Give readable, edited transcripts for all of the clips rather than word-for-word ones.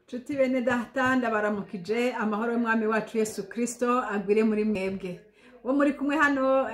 Nshuti bene data, ndabaramukije. Amahoro y'Umwami wacu Yesu Kristo agwire muri mwebwe. Uwo muri kumwe hano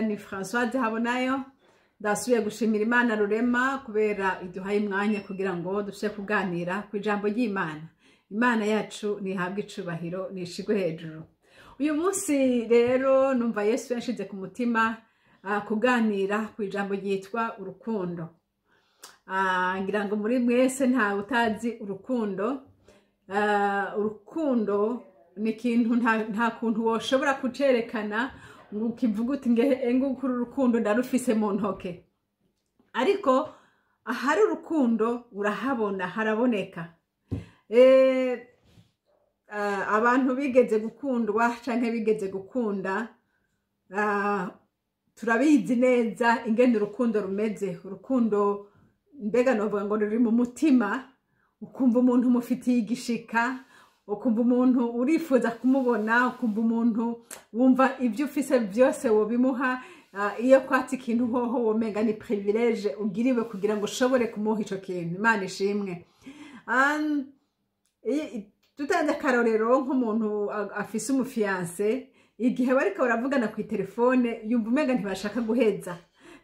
ni Françoise Habonayo. Ndasubiye gushimira Imana Rurema kubera iduhaye umwanya kugira ngo dushe kuganira ku ijambo ry'Imana. Imana yacu ntihabwe icubahiro, nishigwe hejuru. Uyu munsi rero numva Yesu yashize ku mutima kuganira ku ijambo ryitwa urukundo. Ngira ngo muri mwese ntawe utazi urukundo. Urukundo ni ikintu nta kuntu woshobora kucerekana ngo ukivuge uti ngukuru urukundo ndarufise mu ntoke, ariko ahari urukundo urahabona, haraboneka. Abantu bigeze gukundwa canke bigeze gukunda, turabizi neza ingene urukundo rumeze. Urukundo mbega novuga ngo ruri mu mutima, ukumva umuntu umufitiye igishika, ukumva umuntu urifuza kumubona, ukumva umuntu wumva ibyo ufise byose wobimuha. Iyo kwatsa ikintu hoho womenga ni privilege ugiriwe kugira ngo ushobore kumuha ico kintu. Imana ishimwe. Tutanze akarorero, nk'umuntu afise umu fiancé, igihe bariko baravugana ku telefone yumva umenga ntibashaka guheza,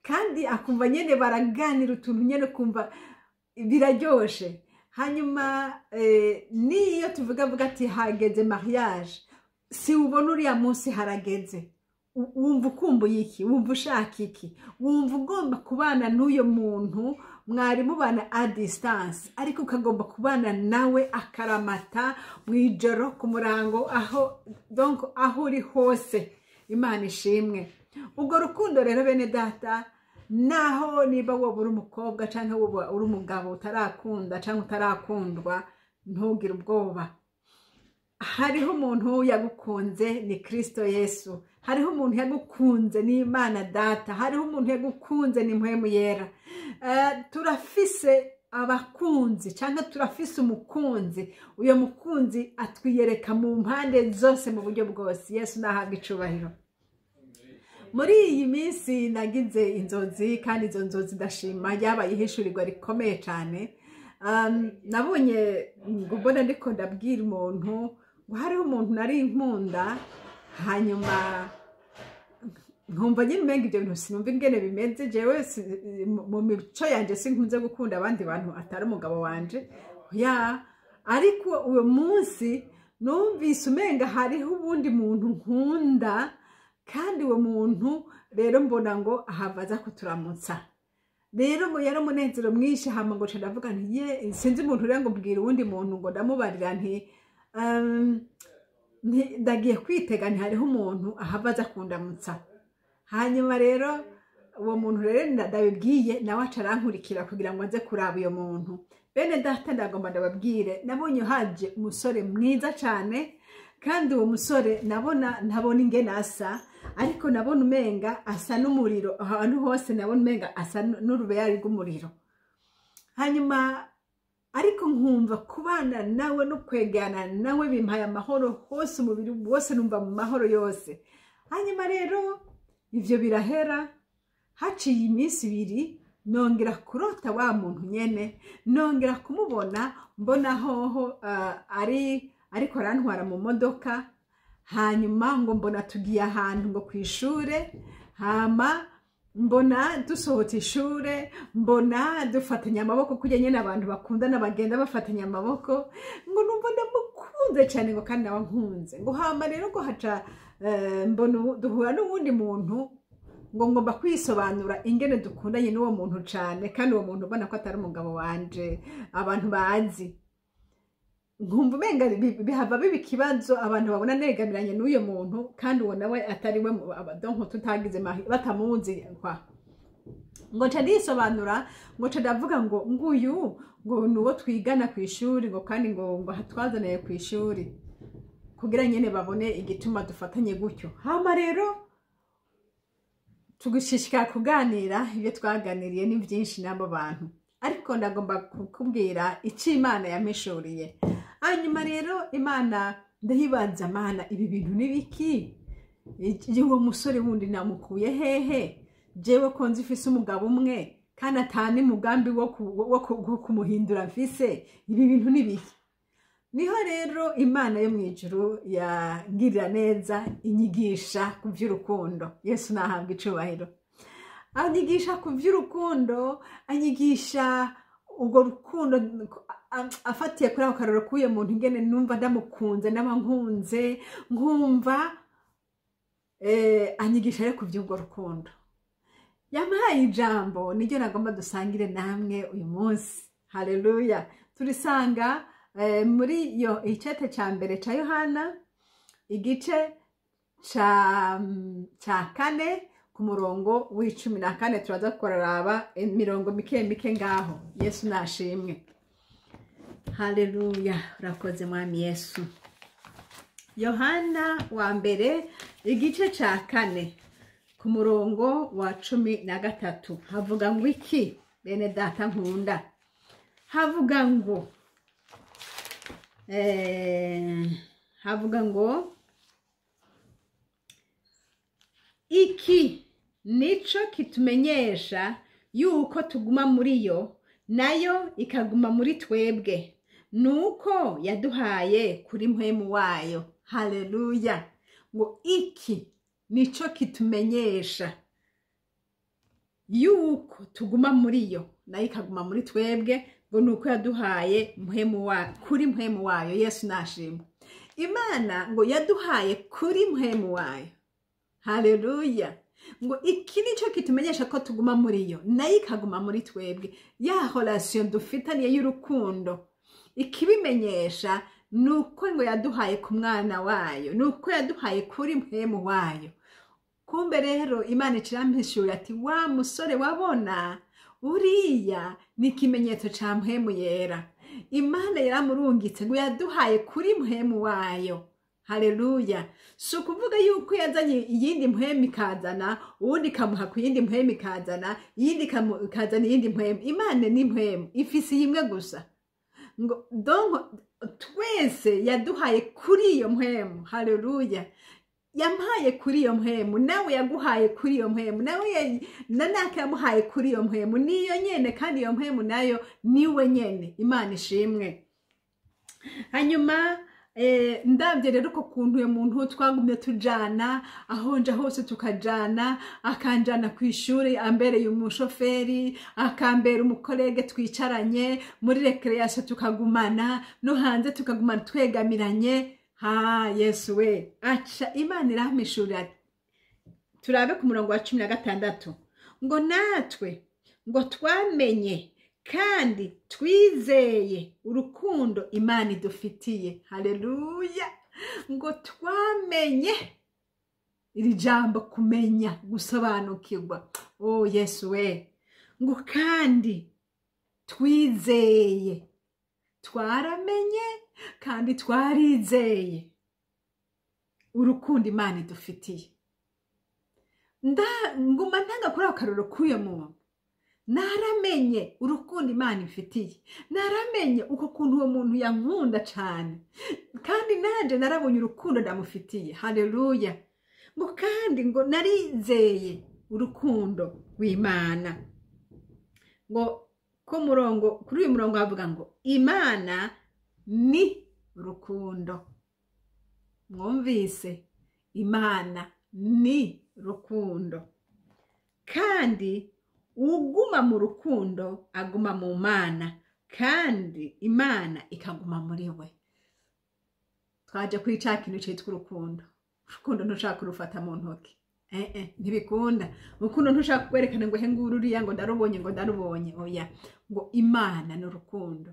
kandi akumva nyene baraganira utuntu nyene ukumva biraryoshe. Hanyuma niyo tuvuga vuga ati hageze mariage, si ubona uriya munsi harageze, wumva ukumbuye iki, wumva ushaka iki, wumva ugomba kubana n'uyo muntu mwari mubana à distance, ariko ukagomba kubana nawe akaramata mu ijoro, ku murango, aho donc aho uri hose. Imana ishimwe. Ubwo rukundo rero, bene data, naho niba woba uri umukobwa cyangwa woba uri umugabo utarakunda cyangwa utarakundwa, ntugire ubwoba. Hariho umuntu yagukunze, ni Kristo Yesu. Hariho umuntu yagukunze, ni Imana Data. Hariho umuntu yagukunze, ni Mpwemu Yera. Turafise abakunzi cyangwa turafise umukunzi. Uyo mukunzi atwiyereka mu mpande zose, mu buryo bwose. Yesu nahabwa icubahiro. Muri iyi minsi nagize inzozi, kandi izo nzozi ndashima ryabaye ihishurirwa rikomeye cyane. Nabonye ngo mbona ndiko ndabwira umuntu ngo hariho umuntu nari nkunda, hanyuma nkumva nyine umenga ibyo bintu sinumva ingene bimeze. Jewe mu mico yanje sinkunze gukunda abandi bantu atari umugabo wanje ya, ariko uwo munsi numvise umenga hariho uwundi muntu nkunda, kandi uwo muntu rero mbona ngo ahava aza kuturamutsa. Rero ngo yari umunezero mwinshi. Hama ngo ndavuga nti ye, sinzi umuntu rero, ngo mbwira uwundi muntu, ngo ndamubarira nti ndagiye kwitega, nti hariho umuntu ahava aza kundamutsa. Hanyuma rero uwo muntu rero ndabibwiye nawe aca arankurikira kugira ngo aze kuraba uyo muntu. Bene data, ndagomba ndababwire, nabonye haje umusore mwiza cyane, kandi uwo musore nabona, ntabona ingene asa, ariko nabona umenga asa n'umuriro. Ahantu hose nabona umenga asa n'urubeyari rw'umuriro. Hanyuma ariko nkumva kubana nawe no kwegerana nawe bimpaye amahoro hose, umubiri wose numva mu mahoro yose. Hanyuma rero ivyo birahera. Haciye iminsi 2 nongera kurota wa muntu nyene, nongera kumubona, mbona hoho ari ariko arantwara mu modoka. Hanyuma ngo mbona tugiye ahantu ngo ku ishure, hama mbona dusohotse ishure, mbona dufatanya amaboko kujya nyine abantu bakundana bagenda bafatanya amaboko. Ngo numva ndamukunze cyane, ngo kandi nawe nkunze. Ngo hama rero ngo haca mbona duhura n'uwundi muntu, ngo ngomba kwisobanura ingene dukundanye n'uwo muntu cyane, kandi uwo muntu ubona ko atari umugabo wanje abantu bazi. Nkumva umenga bihava biba ikibazo, abantu babona negamiranye n'uyo muntu kandi uwo nawe atari we, donc tutagize batamuzi kwa. Ngo nca ndisobanura, ngo nca ndavuga ngo nguyu ngo ni uwo twigana ku ishuri, ngo kandi ngo twazaniye ku ishuri kugira nyene babone igituma dufatanye gutyo. Hama rero tugushishikara kuganira. Ibyo twaganiriye ni byinshi n'abo bantu, ariko ndagomba kukubwira icyo Imana yampishuriye. Hanyuma rero Imana ndahibanza: "Mana, ibi bintu ni biki? Uwo musore wundi namukuye hehe, jewe ko nzi ifise umugabo umwe kandi atani mugambi wo kumuhindura mfise? Ibi bintu ni biki?" Niho rero Imana yo mu ijuru yangirira neza, inyigisha ku by'urukundo. Yesu nahabwa icubahiro. Anyigisha ku by'urukundo, anyigisha urwo rukundo afatiye kuri ako karoro k'uyo muntu, ingene numva ndamukunze, ndaba nkunze nkumva. Anyigisha rero ku by'urwo rukundo. Yampaye ijambo, niryo nagomba dusangire namwe uyu munsi. Haleluya! Turisanga muri yo icete ca mbere ca Yohana, igice ca 4, ku murongo wa 14. Turaza kuraraba imirongo mike mike ngaho. Yesu nashimwe. Haleluya! Urakoze Mwami Yesu. Yohana wa mbere, igice ca 4, ku murongo wa 13, havuga ngo iki? Bene data nkunda, havuga ngo iki nico kitumenyesha yuko tuguma muri yo, nayo ikaguma muri twebwe, nuko yaduhaye kuri mpwemu wayo. Haleluya! Ngo iki nico kitumenyesha yuko tuguma muri yo, nayo ikaguma muri twebwe, ngo nuko yaduhaye mpwemu wa kuri mpwemu wayo. Yesu nashimwe. Imana ngo yaduhaye kuri mpwemu wayo. Haleluya! Ngo iki nico kitumenyesha ko tuguma muri yo, nayo ikaguma muri twebwe. Ya relation dufitaniye y'urukundo, ikibimenyesha nuko ngo yaduhaye ku mwana wayo, nuko yaduhaye kuri mpwemu wayo. Kumbe rero Imana icirampishura ati: "Wa musore wabona uriya ni ikimenyetso ca mpwemu yera." Imana yaramurungitse, ngo yaduhaye kuri mpwemu wayo. Haleluya! Si ukuvuga yuko yazanye iyindi mpwemu ikazana uwundi, ikamuha ku yindi mpwemu, ikazana iyindi, ikazana iyindi mpwemu. Imana ni mpwemu, ifise imwe gusa. Ngo donc twese yaduhaye kuri iyo mpwemu. Haleluya! Yampaye kuri iyo mpwemu, nawe yaguhaye kuri iyo mpwemu, nawe na naka yamuhaye kuri iyo mpwemu, niyo nyene. Kandi iyo mpwemu nayo niwe nyene. Imana ishimwe. Hanyuma ndabye rero uko kuntu uyu muntu twagumye tujana, aho nja hose tukajana, akanjana ku ishuri ambereye umushoferi, akambera umu collègue twicaranye muri récréation, tukagumana no hanze, tukagumana twegamiranye. Ha Yesu we! Aca Imana irampishurira. Turabe ku murongo wa 16, ngo natwe ngo twamenye kandi twizeye urukundo Imana idufitiye. Haleluya! Ngo twamenye, iri jambo kumenya, gusobanukirwa. Oh Yesu we! Ngo kandi twizeye, twaramenye kandi twarizeye urukundo Imana idufitiye. Nguma ntanga kuri ako karoro k'uyo muntu. Naramenye urukundo Imana ifitiye, naramenye uko kuntu uwo muntu yankunda cyane, kandi nanjye narabonye urukundo ndamufitiye. Haleluya! Ngo kandi ngo narizeye urukundo rw'Imana. Ngo ku murongo, kuri uyu murongo havuga ngo Imana ni urukundo. Mwumvise? Imana ni rukundo, kandi uguma mu rukundo aguma mu Mana, kandi Imana ikaguma muri we. Twaje kuri cya kintu cyitwa urukundo. Urukundo ntushaka kurufata mu ntoki, ntibikunda. Urukundo ntushaka kwerekana ngo he nguru uriya, ngo ndarubonye, ngo ndarubonye. Oya. Ngo Imana ni urukundo.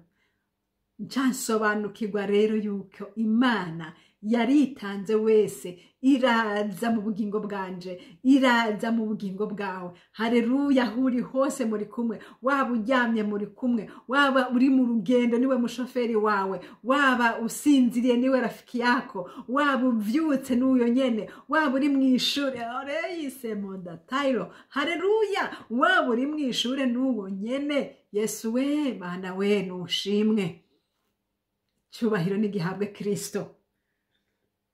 Nsobanukirwa rero yuko Imana yaritanze wese, iraza mu bugingo bwanje, iraza mu bugingo bwawe. Hareruya! Aho uri hose muri kumwe. Waba uryamye muri kumwe, waba uri mu rugendo niwe mushoferi wawe, waba usinziriye niwe rafiki yako, waba uvyutse n'uyo nyene, waba uri mu ishure oreyise mondatayiro. Hareruya! Waba uri mu ishure n'uwo nyene. Yesu we, Mana we, nushimwe. Cyubahiro n'igihabwe Kristo.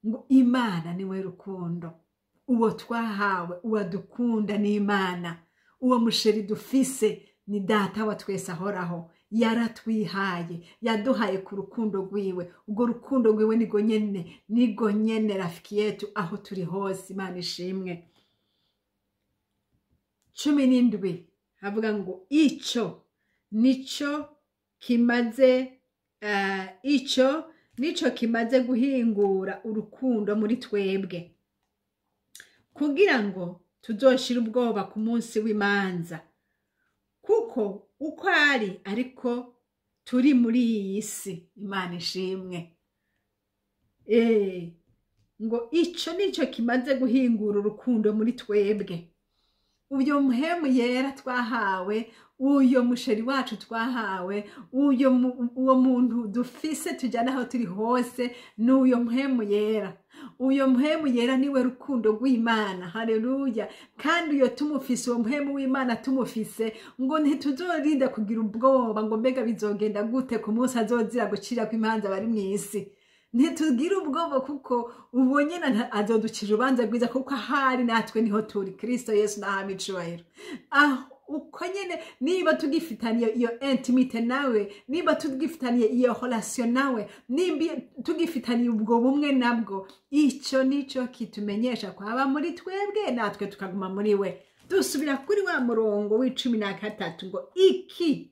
Ngo Imana niwe rukundo. Uwo twahawe, uwo dukunda ni Imana. Uwo mu chéri dufise ni Data wa twese ahoraho. Yaratwihaye, yaduhaye ku rukundo rwiwe. Urwo rukundo rwiwe nigo nyene, nigo nyene rafiki yetu aho turi hose. Imana ishimwe. 17 havuga ngo ico nico kimaze guhingura urukundo muri twebwe, kugira ngo tuzoshire ubwoba ku munsi w'imanza, kuko uko ari ariko turi muri iyi si. Imana ishimwe. Ngo ico nico kimaze guhingura urukundo muri twebwe. Uyo Mpwemu Yera twahawe, uyo mu chéri wacu twahawe, uwo muntu dufise tujyana aho turi hose, ni uyo Mpwemu Yera. Uyo Mpwemu Yera niwe rukundo rw'Imana. Haleluya! Kandi uyo tumufise, uwo Mpwemu w'Imana tumufise, ngo ntituzorinda kugira ubwoba ngo mbega bizogenda gute ku munsi azozira gucira kw'imanza bari mu isi. Ntitugira ubwoba kuko uwo nyene azoducira urubanza rwiza, kuko ahari natwe niho turi. Kristo Yesu nahama icubahiro. Aho uko nyene, niba tugifitaniye iyo intimité nawe, niba tugifitaniye iyo relation nawe, nimba tugifitaniye ubwo bumwe nabwo, ico nico kitumenyesha kwaba muri twebwe, natwe tukaguma muri we. Dusubira kuri wa murongo w'13 ngo iki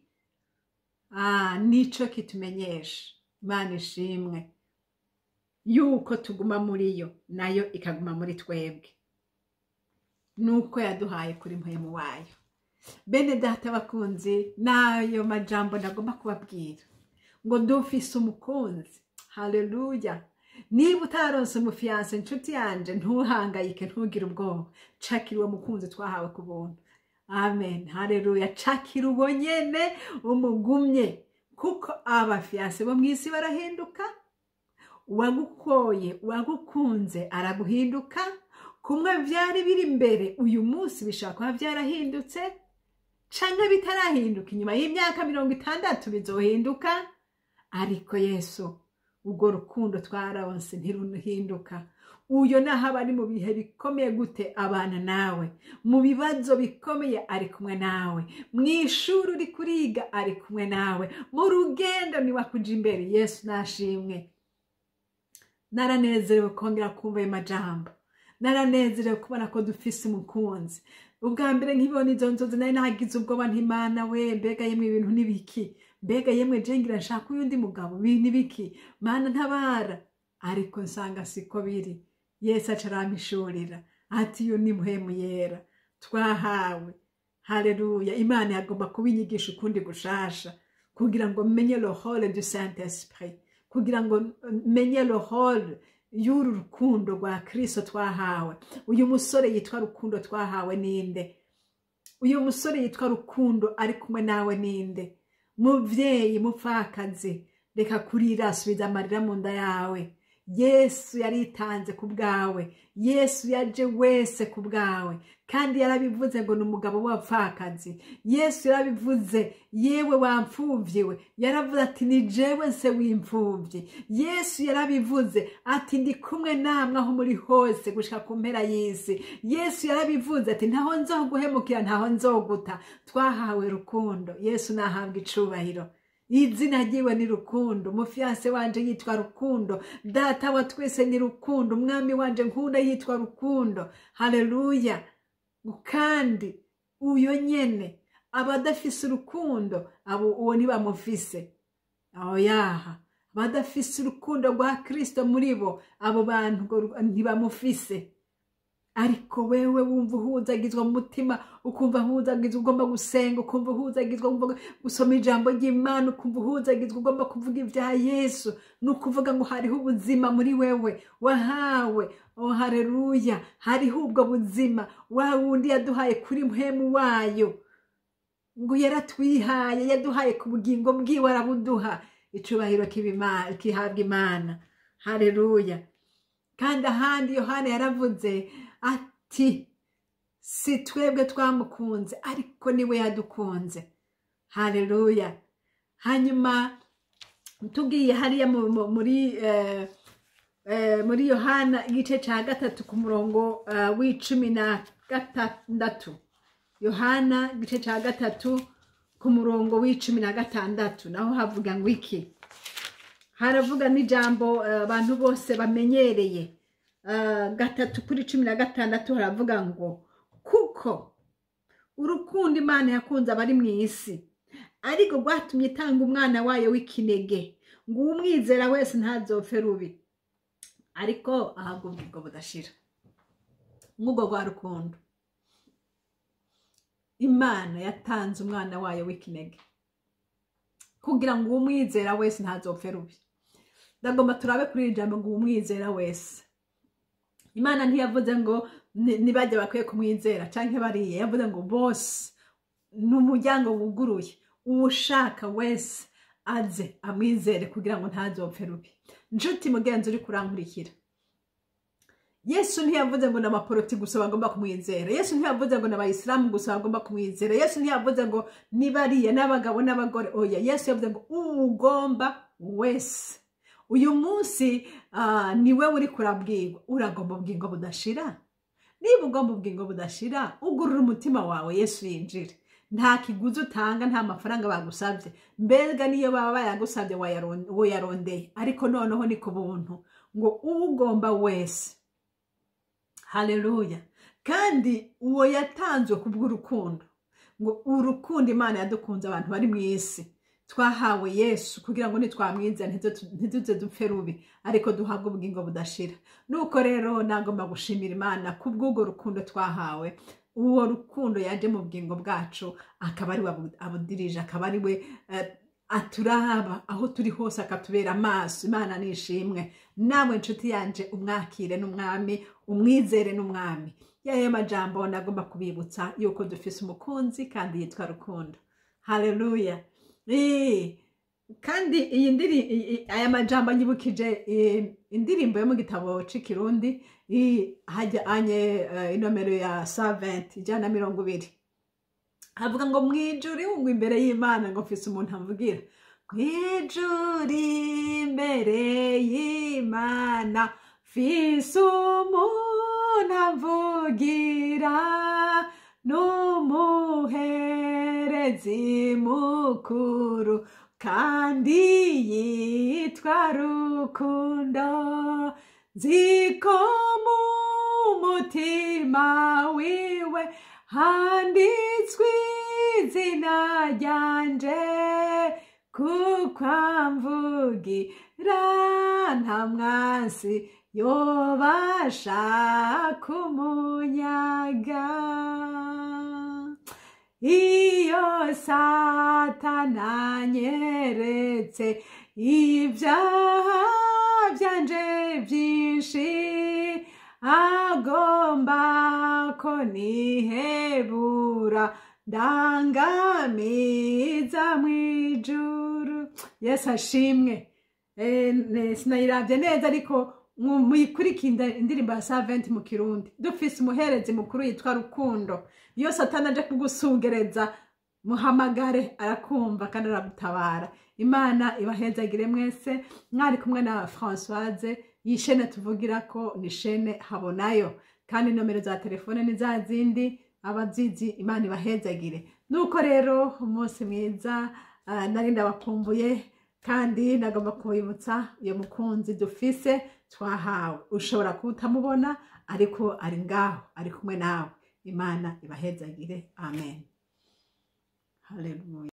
nico kitumenyesha, Imana ishimwe, yuko tuguma muri yo, nayo ikaguma muri twebwe, nuko yaduhaye kuri Mpwemu wayo. Bene data bakunzi, nayo majambo ndagomba kubabwira ngo dufise umukunzi. Haleluya! Niba utaronse umu fiancé, inshuti yanje, ntuhangayike, ntugire ubwoba. Cakira uwo mukunzi twahawe ku buntu. Amen, haleluya! Cakira uwo nyene, umugumye, kuko aba fiancé bo mw'isi barahinduka. Uwagukoye, uwagukunze araguhinduka. Kumwe vyari biri imbere, uyu munsi bishobora kuba vyarahindutse canke bitarahinduka. Inyuma y'imyaka 60 bizohinduka. Ariko Yesu, urwo rukundo twararonse ntiruhinduka. Uyo naho aba ari mu bihe bikomeye gute, abana nawe. Mu bibazo bikomeye ari kumwe nawe. Mu ishuri uri kuriga ari kumwe nawe. Mu rugendo niwakuja imbere. Yesu nashimwe. Naranezerewe kongera kumva ayo majambo. Naranezerewe kubona ko dufise umukunzi. Ubwa mbere nkibona izo nzozi nari nagize ubwoba, ntimana we, mbega yemwe ibintu nibiki? Mbega yemwe jengira nshaka uyundi mugabo, ibintu nibiki? Mana ntabara. Ariko nsanga siko biri. Yesu aca arampishurira ati uyu ni Mpwemu Yera twahawe. Haleluya! Imana yagomba kubinyigisha ukundi gushasha kugira ngo menye le rôle du Saint Esprit, kugira ngo menye le rôle y'uru rukundo rwa Kristo twahawe. Uyu musore yitwa Rukundo twahawe ninde? Uyu musore yitwa Rukundo ari kumwe nawe ninde? Muvyeyi mupfakazi, reka kurira, subiza amarira mu nda yawe. Yesu yaritanze ku bwawe. Yesu yaje wese ku bwawe, kandi yarabivuze ngo ni umugabo w'abapfakazi. Yesu yarabivuze, yewe wamfuvyiwe, yaravuze ati ni jewe se w'imfuvyi. Yesu yarabivuze ati ndi kumwe namwe aho muri hose gushika ku mpera y'isi. Yesu yarabivuze ati ntaho nzoguhemukira, ntaho nzoguta. Twahawe Rukundo. Yesu nahabwa icubahiro. Izina ryiwe ni Rukundo. Umu fiancé wanje yitwa Rukundo. Data wa twese ni Rukundo. Umwami wanje nkunda yitwa Rukundo. Haleluya! Kandi uyo nyene, abadafise urukundo abo uwo ntibamufise aho yaha. Abadafise urukundo rwa Kristo muri bo, abo bantu ntibamufise. Ariko wewe wumva uhuzagizwa mu mutima, ukumva uhuzagizwa ugomba gusenga, ukumva uhuzagizwa ugomba gusoma ijambo ry'Imana, ukumva uhuzagizwa ugomba kuvuga ibya Yesu, ni ukuvuga ngo hariho ubuzima muri wewe wahawe. Oh haleluya! Hariho ubwo buzima wa wundi yaduhaye kuri Mpwemu wayo. Ngo yaratwihaye, yaduhaye ku bugingo bwiwe, arabuduha. Icubahiro kihabwa Imana. Haleluya! Kandi ahandi Yohana yaravuze ati si twebwe twamukunze, ariko niwe yadukunze. Haleluya! Hanyuma tugiye hariya muri Yohana igice cya 3 ku murongo w'16. Yohana igice cya 3 ku murongo w'16 naho havuga ngo iki? Haravuga n'ijambo abantu bose bamenyereye. 3:16 haravuga ngo kuko urukundo Imana yakunze abari mu isi ariko rwatumye itanga umwana wayo w'ikinege, ngo umwizera wese ntazopfe rubi ariko ahabwa ubugingo budashira. Nk'ubwo rwa rukundo Imana yatanze umwana wayo w'ikinege kugira ngo umwizera wese ntazopfe rubi. Ndagomba turabe kuri iri jambo ngo umwizera wese. Imana ntiyavuze ngo nibajya bakwiye kumwizera canke bariye, yavuze ngo bose, ni umuryango wuguruye, uwushaka wese aze amwizere kugira ngo ntazopfe rubi. Nshuti mugenzi uri kurankurikira, Yesu ntiyavuze ngo n'abaporoti gusa bagomba kumwizera. Yesu ntiyavuze ngo n'abayisilamu gusa bagomba kumwizera. Yesu ntiyavuze ngo nibariye n'abagabo n'abagore. Oya, Yesu yavuze ngo ugomba wese. Uyu munsi niwe uri kurabwirwa, uragomba ubugingo budashira. Niba ugomba ubugingo budashira, ugurura umutima wawe Yesu yinjire. Nta kiguzi utanga, nta mafaranga bagusabye. Mbega niyo baba bayagusabye wayarondeye, ariko noneho ni ku buntu ngo ugomba wese. Haleluya. Kandi uwo yatanzwe kubw'urukundo, ngo urukundo Imana yadukunze abantu bari mu isi, twahawe Yesu kugira ngo nitwamwizera ntituze dupfe rubi, ariko duhabwe ubugingo budashira. Nuko rero nagomba gushimira Imana kubw'urwo rukundo twahawe. Uwo rukundo yaje mu bugingo bwacu, akaba ari we abudirije, akaba ari we aturaba aho turi hose, akatubera amaso. Imana nishimwe. Nawe nshuti yanje, umwakire n'umwami, umwizere n'umwami. Yayo majambo nagomba kubibutsa yuko dufise umukunzi kandi yitwa Rukundo. Haleluya. Kandi iyi aya majambo anyibukije indirimbo yo mu gitabo c'ikirundi, hajya anye inomero ya 120 120. Havuga ngo mwijuri ngo imbere y'Imana ngo mfise umuntu amvugira. Mwijuri imbere y'Imana mfise umuntu amvugira, n'umuherezi mukuru kandi yitwa Rukundo. Nzi ko mu mutima wiwe handitswe izina ryanje, kuko amvugira nta mwansi yobasha kumunyaga. Iyo Satana anyeretse ibyaha byanje byinshi, agomba ko nihebura ndangamiza mw'ijuru. Yesu ashimwe. Sinayiravye neza ariko muyikurikira indirimbo ya 120 mu Kirundi. Dufise umuherezi mukuru yitwa Rukundo. Iyo Satana aje kugusugereza, muhamagare, arakumva kandi aragutabara. Imana ibahezagire mwese. Mwari kumwe na Françoise. Iyi shene tuvugira ko ni shene Habonayo, kandi nomero za telefone ni za zindi abazizi. Imana ibahezagire. Nuko rero umunsi mwiza, nari ndabakumbuye kandi nagomba kubibutsa iyo mukunzi dufise twahawe. Ushobora kutamubona ariko ari ngaho, ari kumwe nawe. Imana ibahezagire. Amen. Haleluya.